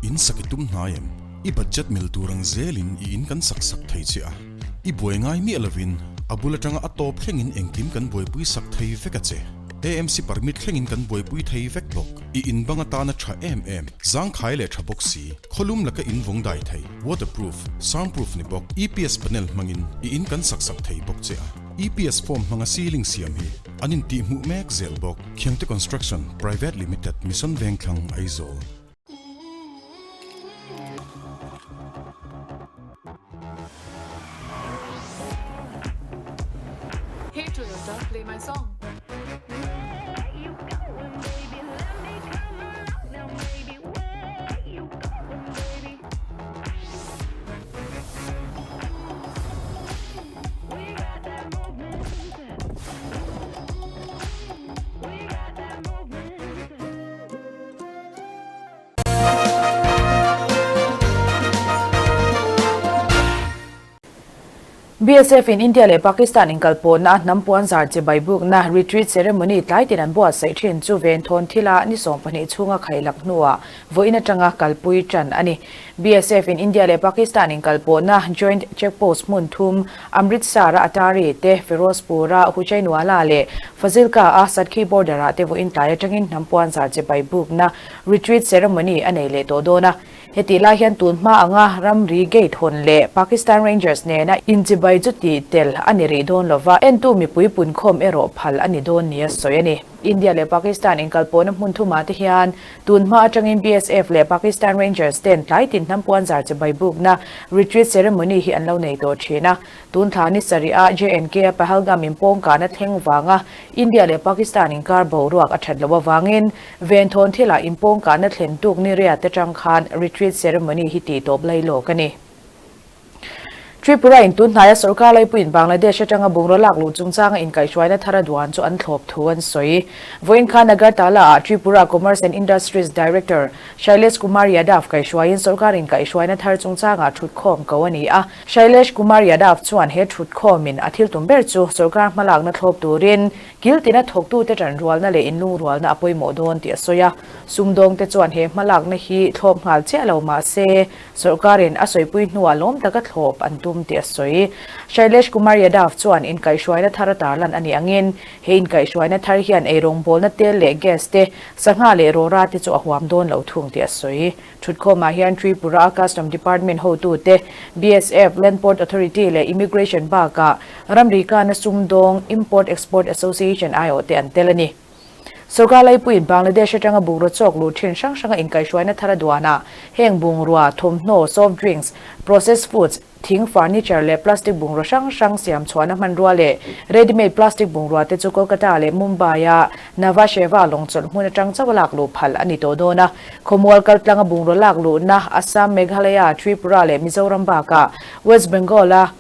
In sak i tum hnai em? I budget mil tur ang zelin i in kan sak sak thei che a. I buai ngai miah lovin a bul atanga a tawp thlengin engkim kan buaipui sak thei vek a che. AMC permit thlengin kan buaipui thei vek bawk. I in bang atana tha em em, zangkhai leh tha bawk si, khawlum laka in vawng dai thei, waterproof, soundproof ni bawk, EPS panel hmangin i in kan sak sak thei bawk che a. EPS form hmanga ceiling siam hi an intihhmuh mek zel bawk. Khiangte Construction Private Limited, Mission Vengthlang, Aizawl. Hey Toyota, play my song. BSF in India leh Pakistan inkalpawhna hnam puanzar chibai bukna retreat ceremony tlai tin an buatsaih thin chu venthawn thila ni 12 chhunga khailak hnuah vawiin atanga kalpui tan a ni. BSF in India leh Pakistan inkalpawhna joint checkpost hmun thum Amritsar a Atari te, Ferozpur a Huchainwala leh Fazilka a Sadkhi border ah te vawiin tlai atangin hnam puanzar chibai bukna retreat ceremony a nei leh tawh dawn a. Hetih lai hian tun hma anga ramri gate hawn leh Pakistan Rangers nena inchibai chu tih tel a ni rih dawn lova, entu mipui punkhawm erawh phal a ni dawn nia sawi a ni. India leh Pakistan inkalpawhna hmun thumah te hian tun hma atangin BSF leh Pakistan Rangers ten tlai tin hnam puanzar chibai bukna retreat ceremony hi an lo nei tawh thin a. Tun thla ni sarih a JNK a Pahalgam inpawngkana thleng vanga India leh Pakistan inkar boruak a that loh avangin Venthawn thilah inpawngkana thlen tuk ni riat atang khan retreat ceremony hi tih tawp lai lawk a ni. Tripura in tun hnaia sorkar laipuiin Bangladesh atanga bungraw lak luh chungchanga inkaihhruaina thar a duan chu an thlawp thu an sawi. Vawiin khan Agartala ah Tripura Commerce and Industries Director Shailesh Kumar Yadav kaihhruaiin sorkar inkaihhruaina thar chungchangah thutkhawm ko a ni a. Shailesh Kumar Yadav chuan he thutkhawmin a thil tum ber chu sorkar hmalakna thlawp turin Kil tina thawktute tanrualna leh inlungrualna a pawimawh dawn tih a sawi a. Sumdawngte chuan he hmalakna hi thlawp nghal chiah lo mah se, sawrkarin a sawipui hnuah lawm taka thlawp an tum tih a sawi. Shailesh Kumar Yadav chuan inkaihhruaina thar a tarlan a nih angin, he inkaihhruaina thar hian eirawngbawlna tel leh gas te, sangha leh rawra te chu a huam dawn lo thung tih a sawi. Thutkhawmah hian Tripura Custom Department hotute, BSF, Land Port Authority leh Immigration bakah ramri kana sumdawng Import Export Association aiawhte an tel a ni. Sorkar laipuiin Bangladesh atanga bungraw chawk luh thin hrang hranga inkaihhruaina thar a duanah heng bungrua, thawmhnaw, soft drinks, processed foods, Thing, furniture leh plastic bungrua hrang hrang siam chhuahna hmanrua leh ready-made plastic bungrua te chu Kolkata leh Mumbai-a Nhava Sheva lawngchawlh hmun atang chauh a lak luh phal a ni tawh dawn a. Khawmual kaltlanga bungrua lak luhna Assam, Meghalaya, Tripura leh Mizoram bakah West Bengal-a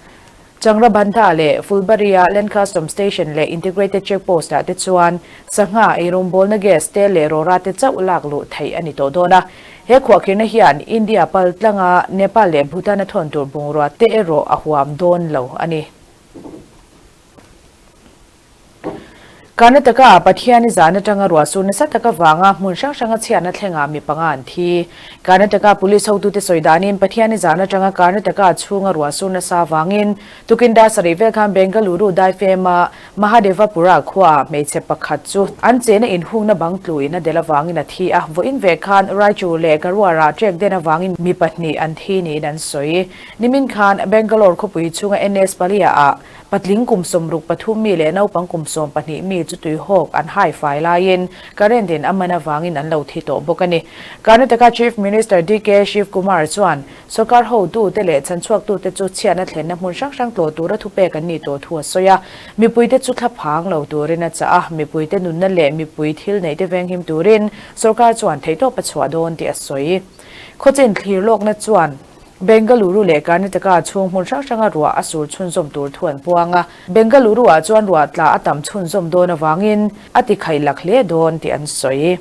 Changrabandha leh Fulbari-a Land Custom Station leh Integrated Check Post-ah te chuan sangha, eirawngbawlna gas te leh rawra te chauh lak luh theih a ni tawh dawn a. He khuahkhirhna hian India pal tlanga Nepal leh Bhutan a thawn tur bungrua te erawh a huam dawn lo a ni. Karnataka ah Pathian i zan atanga ruahsur nasa tak avanga hmun hrang hranga chhiatna thlengah mi panga an thi. Karnataka Police hotute sawi danin Pathian i zan atanga Karnataka chhunga ruahsur nasa avangin Tukin dar sarih vel khan Bengaluru daifema Mahadevapura khuaah hmeichhe pakhat chu an chena inhungna bang tluin a del avangin a thi a, vawiin ve khan Raichur leh Karuara trek den avangin mi pahnih an thi niin an sawi. Nimin khan Bangalore khawpui chhunga NS Palia ah patling kum 63 mi leh naupang kum 12 mi chu. chu tuihawk an hai fai laiin current in a man avangin an lo thi tawh bawk a ni. Karnataka Chief Minister DK Shivakumar chuan Sorkar hotute leh chhanchhuaktute chu chhiatna thlenna hmun hrang hrang tlawh tura thupek an nih tawh thu a sawi a. Mipuite chu thlaphang lo turin a chah a, mipuite nunna leh mipui thil neihte venghim turin sorkar chuan theihtawp a chhuah dawn tih a sawi. Khawchin thlir lawkna chuan Bengaluru leh Karnataka chhung hmun hrang hranga ruah a sur chhunzawm tur thu an puang a. Bengaluru-ah chuan ruah tla a tam chhunzawm dawn avangin a tikhaih lak hle dawn tih an sawi.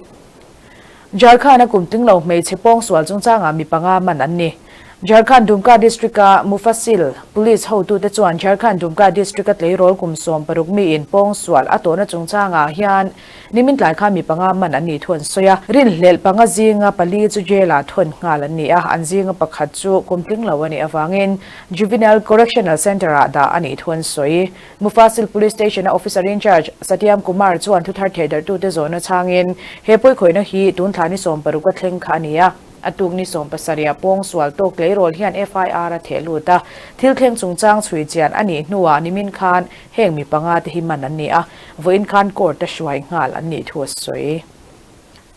Jharkhand-a kum tling lo hmeichhe pawngsual chungchangah mi panga man an ni. Jharkhand Dumka District-a Mufassil Police hotute chuan Jharkhand Dumka District-a tleirawl kum 16 miin pawngsual a tawhna chungchangah hian nimin tlai khan mi panga man an nih thu an sawi a. Rinhlelh panga zinga pali chu jail-ah thawn nghal an ni a, an zinga pakhat chu kum tling lo a nih avangin Juvenile Correctional Centre-ah dah a nih thu an sawi. Mufassil Police Station-a Officer in Charge Satyam Kumar chuan thuthar thehdarhtute zawhna chhangin he pawikhawihna hi tun thla ni 16 a thleng kha a ni a, a tuk ni 17 a pawng sual tawk tleirawl hian FIR a theh lut a, thil thleng chungchang chhui chian a nih hnuah nimin khan heng mi panga te hi man an ni a, vawiin khan court a hruai nghal an nih thu a sawi.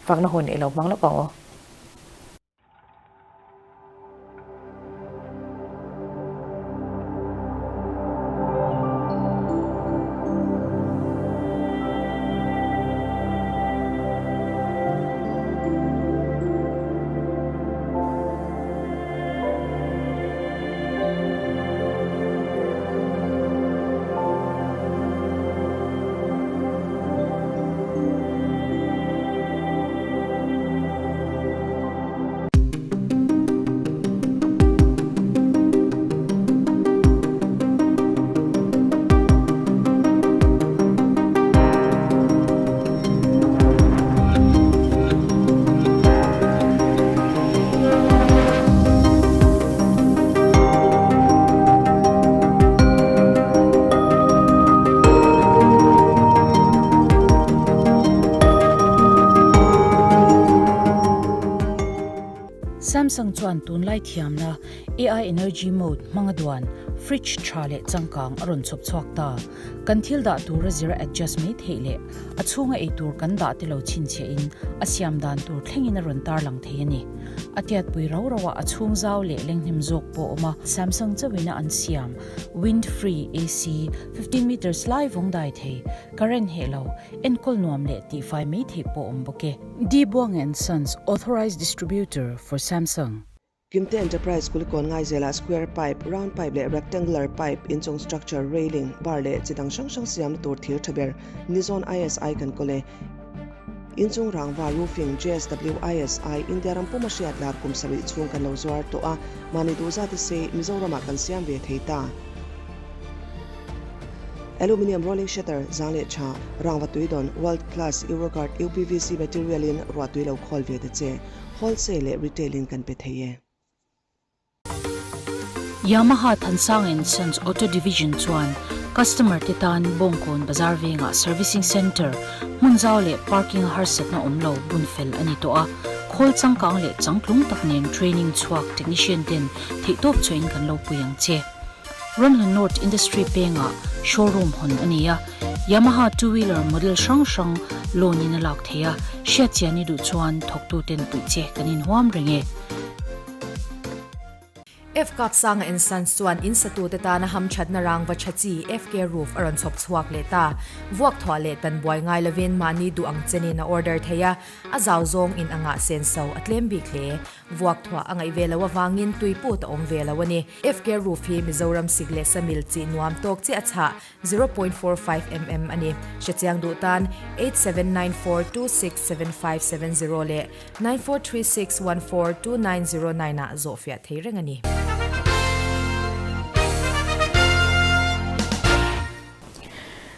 Fakna hun i lo hmang lawk ang aw. Samsung chuan tunlai thiamna AI Energy Mode hmanga duan fridge tha leh changkang a rawn chhawp chhuak ta. Kan thil dah tura zira adjust mai theih leh a chhunga ei tur kan dah te lo chhinchhiahin a siam dan tur thlengin a rawn tarlang thei a ni. A tiatpui rau rauah a chhung zau leh lenghnem zawk pawh a awm a. Samsung chauhin a an siam Wind Free AC 15 meters lai vawng dai thei, current heh lo, enkawl nuam leh tihfai mai theih pawh awm bawk e. D Buang and Sons Authorized Distributor for Samsung. Kimte Enterprise Kulikawn Ngaizelah square pipe, round pipe leh rectangular pipe, inchung structure, railing, bar leh chi dang hrang hrang siamna tur thir tha ber Nizon ISI kan kawl e. Inchung rangva roofing JSW ISI India ram puma hriat lar kum sarih chhung kan lo zuar tawh a, mahni duh zat se Mizoramah kan siam ve thei ta. Aluminium rolling shutter zang leh tha, rangva tui dawn world class Euroguard UPVC material in ruah tui lo khawl ve ta che, wholesale leh retail in kan pe thei e. Yamaha Thansang and Sons Auto Division chuan customer te tan Bawngkawn Bazar vengah Servicing Centre, hmun zau leh parking a harsatna awm lo bun fel a ni tawh a, khawl changkang leh changtlung tak nen training chhuak technician ten theihtawp chhuahin kan lo pui ang che. Ramhlun North Industry pengah showroom hawn a ni a, Yamaha two wheeler model hrang hrang loan in a lak thei a, hriatchian i duh chuan thawktuten puih che kan inhuam reng e. Fcap Sanga and Sons chuan in satute tana hamthatna rangva tha chi FK Roof a rawn chhawp chhuak leh ta. Vuak thuah leh tan buai ngai lovin mahni duh ang chenin a order thei a, a zau zawng in anga senso a tlem bik hle. Vuak thuah a ngaih ve loh avangin tui put a awm ve lo a ni. FK Roof hi Mizoram sik leh samil chi nuam tawk chiah a chhah, 0.45 mm a ni. Hrechiang duh tan 8794267570 leh 9436142909 ah zawhfiah thei reng a ni.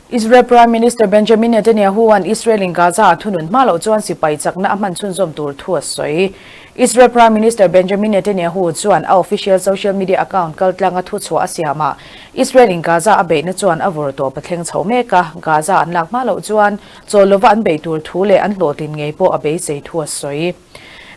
Israel Prime Minister Benjamin Netanyahu-a'n Israel-in Gaza-a thunun hma loh chuan sipai chakna a hman chhunzawm tur thu a sawi. Israel Prime Minister Benjamin Netanyahu chuan a official social media account kaltlanga thuchhuah a siam a, Israel-in Gaza a beihna chuan a vawr tawp a thleng chho mek a, Gaza an lak hma loh chuan chawl lova an beih tur thu leh an hlawhtlin ngei pawh a beisei thu a sawi.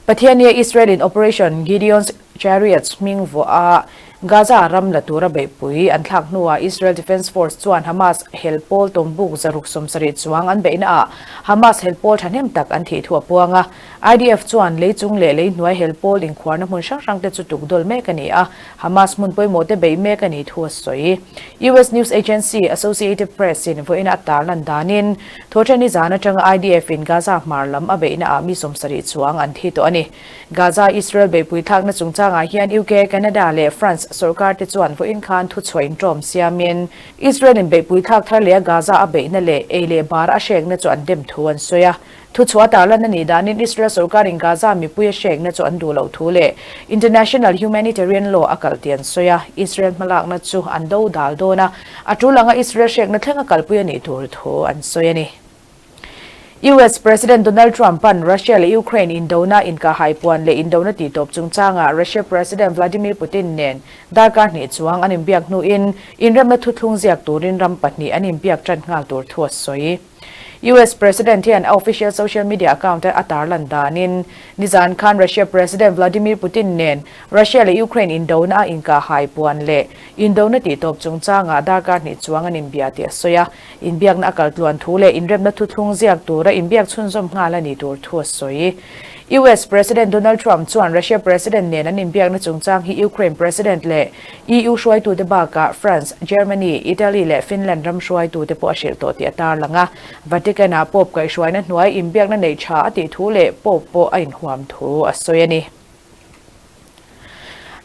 Pathiannia Israel-in Operation Gideon's Chariots hming vuah a. Gaza ram la tura beihpui an thlak hnuah Israel Defense Force chuan Hamas hel pawl tawmbuk 670 chuang an beihnaah Hamas hel pawl thahnem tak an thih thu a puang a. IDF chuan lei chung leh lei hnuai hel pawl inkhuarna hmun hrang hrangte chu tukdawl mek a ni a, Hamas hmun pawimawhte beih mek a nih thu a sawi. US news agency Associated Press in vawiina a tarlan danin Thawhṭhen ni zan aṭanga IDF in Gaza hmar lam a beihnaah mi 70 chuang an thi tawh a ni. Gaza Israel beihpui thlakna chungchangah hian UK, Canada leh France sorkar te chuan vawiin khan thuchhuah inṭawm siamin Israel in beihpui thlak thar leh a Gaza a beihna leh ei leh bar a hrekna chu an dem thu an sawi a. Thuchhuah tarlan a nih danin Israel sorkarin Gaza mipui a hrekna chu an duh loh thu leh international humanitarian law a kalh tih an sawi a, Israel hmalakna chu an do dal dawn a, a tul anga Israel hrekna thleng a kalpui a nih tur thu an sawi a ni. US President Donald Trump-a'n Russia leh Ukraine indona inkahhai puan leh indona tihtawp chungchangah Russia President Vladimir Putin nen darkar hnih chuang an inbiak hnuin inremna thuthlung ziak turin ram pahnih an inbiak tan nghal tur thu a sawi. US President hian a official social media account a tarlan danin nizan khan Russia President Vladimir Putin nen Russia leh Ukraine indona a inkahhai puan leh indona tihtawp chungchangah darkar hnih chuang an inbia tih a sawi a. Inbiakna a kal tluan thu leh inremna thuthlung ziak tura inbiak chhunzawm nghal a ni tur thu a sawi. US President Donald Trump chuan Russia President nen an inbiakna chungchang hi Ukraine President leh EU hruaitute bakah France, Germany, Italy leh Finland ram hruaitute pawh a hrilh tawh tih a tarlang a. Vatican-ah Pope kaihhruaina hnuai inbiakna neih tha a tih thu leh Pope pawh a inhuam thu a sawi a ni.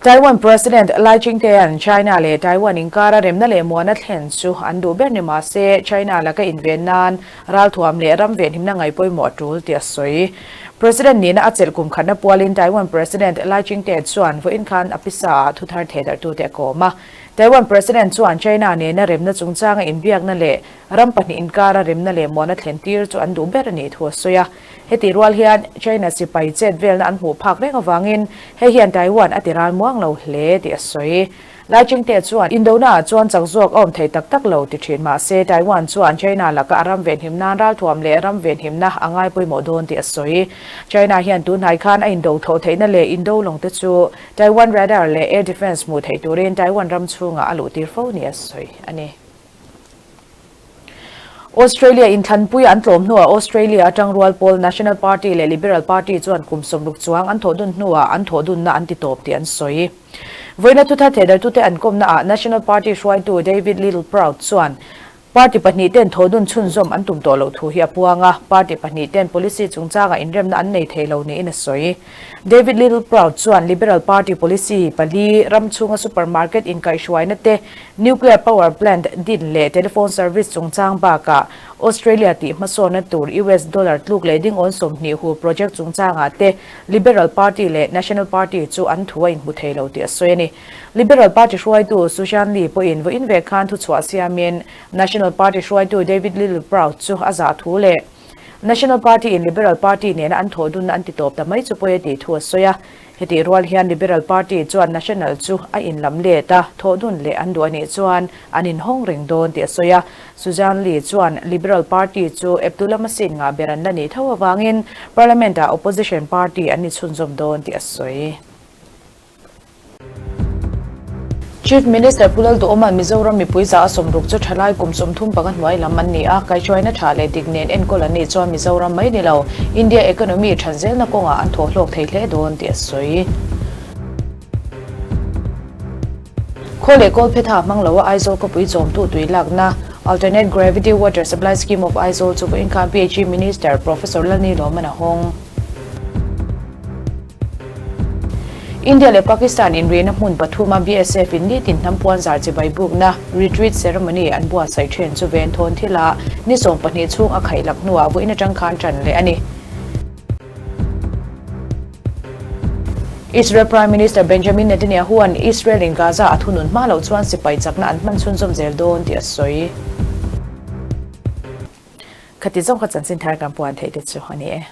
Taiwan President Lai Ching-te-a'n China leh Taiwan inkara remna leh muana thlen chu an duh ber ni mah se China laka inven nan ralthuam leh ram venhimna ngaih pawimawh a tul tih a sawi. President nihna a chelh kum khatna pualin Taiwan President Lai Ching-te chuan vawiin khan a pisa ah thuthar thehdarhtute a kawm a. Taiwan President chuan China nena remna chungchanga inbiakna leh ram pahnih inkara remna leh muana thlen tir chu an duh ber a nih thu a sawi a. Heti rual hian China sipai chet velna an hmuh phak reng avangin hei hian Taiwan a ti ral muang lo hle tih a sawi. Lai Ching-te chuan Indona ah chuan chak zawk a awm thei tak tak lo ti thin mah se Taiwan chuan China laka a ram venhim nan ralthuam leh ram venhimna a ngai pawimawh dawn tih a sawi. China hian tunhnai khan a indo thawh theihna leh indo lawng te chu Taiwan radar leh air defence hmuh theih turin Taiwan ram chhungah a luh tir fo ni a sawi a ni. Australia inthlanpui an tlawm hnuah Australia atang rual pawl National Party leh Liberal Party chuan kum 60 chuang an thawh dun hnuah an thawh dunna an ti tawp tih an sawi. Vawiina thuthar thehdartute an kawmnaah National Party hruaitu David Littleproud chuan party pahnih ten thawh dun chhunzawm an tum tawh loh thu hi a puang a, party pahnih ten policy chungchangah inremna an nei thei lo niin a sawi. David Littleproud chuan Liberal Party policy pali ram chhunga supermarket inkaihhruaina te, nuclear power plant din leh telephone service chungchang bakah Australia tih hmasawnna tur US dollar tluk leh dingawn 20 hu project chungchangah te Liberal Party leh National Party chu an thu a inhmu thei lo tih a sawi a ni. Liberal Party hruaitu Sussan Lee pawhin vawiin ve khan thuchhuah siamin National Party hruaitu David Littleproud chu a zah thu leh National Party in Liberal Party nena an thawh dunna an ti tawp ta mai chu pawi a tih thu a sawi a. Hetih rual hian Liberal Party chuan National chu a inlam let a, thawh dun leh an duh a nih chuan an inhawng reng dawn tih a sawi a. Sussan Lee chuan Liberal Party chu eptu lama seat ngah ber an la nih tho avangin Parliament-ah opposition party an ni chhunzawm dawn tih a sawi. Chief Minister Pu Lalduhawma'n Mizoram mipui za a 60 chu thalai kum 35 hnuai lam an ni a, kaihhruaina tha leh dik nen enkawl an nih chuan Mizoram mai ni lo, India economy than zelna kawngah an thawh hlawk thei hle dawn tih a sawi. Khaw leh Kawlphetha hmang loa Aizawl khawpui chawmtu tui lakna Alternate Gravity Water Supply Scheme of Aizawl chu vawiin khan PHE Minister Professor Lalnilawman a hawng. India leh Pakistan inrihna hmun pathuma BSF in nitin hnam puanzar chibai bukna retreat ceremony an buatsaih then chu ven thawn thila ni 12 chhung a khaihlak hnuah vawiin atang khan tan leh a ni. Israel Prime Minister Benjamin Netanyahu an Israel in Gaza a thunun hma loh chuan sipai chakna an hman chhunzawm zel dawn tih a sawi. Khati zawng kha chanchin thar kan puan theih te chu a ni e.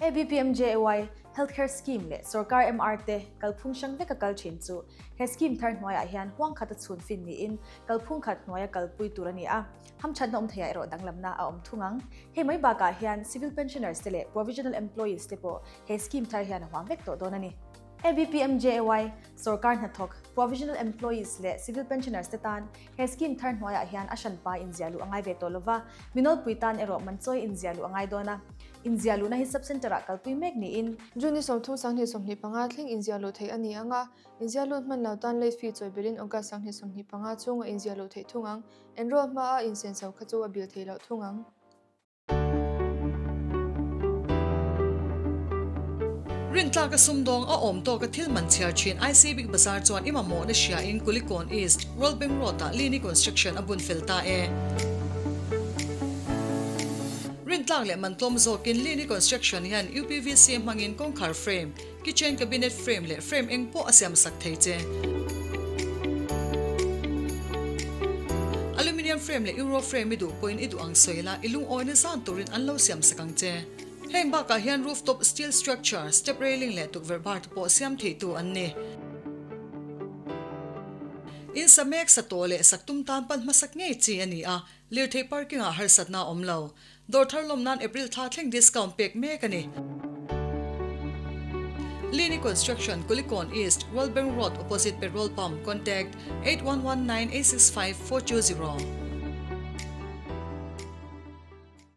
ABPMJAY Healthcare Scheme leh Sorkar MR te kalphung hrang veka kal thin chu he scheme thar hnuaiah hian huang khat a chhun fin niin kalphung khat hnuaia kalpui tur a ni a, hamthatna awm theiah erawh danglamna a awm thung ang. Hei mai bakah hian Civil Pensioners te leh Provisional Employees te pawh he scheme thar hian a huam vek tawh dawn a ni. ABPMJAY, Sorkar hnathawk, Provisional Employees leh Civil Pensioners te tan he scheme thar hnuaiah hian a hranpa inziah luh a ngai ve tawh lova, minawlpui tan erawh manchawi inziah luh a ngai dawn a. Inziah luhna hi Sub-Centre ah kalpui mek niin, June ni 30 2025 thleng inziah luh theih a ni ang a, inziah lut hman lo tan late fee chawi belhin August 2025 chhunga inziah luh theih thung ang. Enroll hmaa insenso kha chu a bil theih loh thung ang. Rintlaka sumdawng a awm tawka thil man chhiar thin IC Big Bazaar chuan i mamawhna hriain Kulikawn East, World Bank Road-ah Lini Construction a bun fel ta e. Rintlak leh man tlawm zawkin Lini Construction hian UPVC hmangin kawngkhar frame, kitchen cabinet frame leh frame eng pawh a siam sak thei che. Aluminium frame leh Euro frame i duh pawhin i duh ang sawi la, i lungawina zan turin an lo siam sak ang che. Heng bakah hian rooftop steel structure, step railing leh tukverh bar te pawh siam theitu an ni. In sa mek sa tawh leh sak tum tan pan hmasak ngei chi a ni a, lirthei parking ah harsatna a awm lo. Dawr thar lawm nan April thla thleng discount pek mek a ni. Lini Construction, Kulikawn East, World Bank Road opposite Petrol Pump, Contact, 8119865420.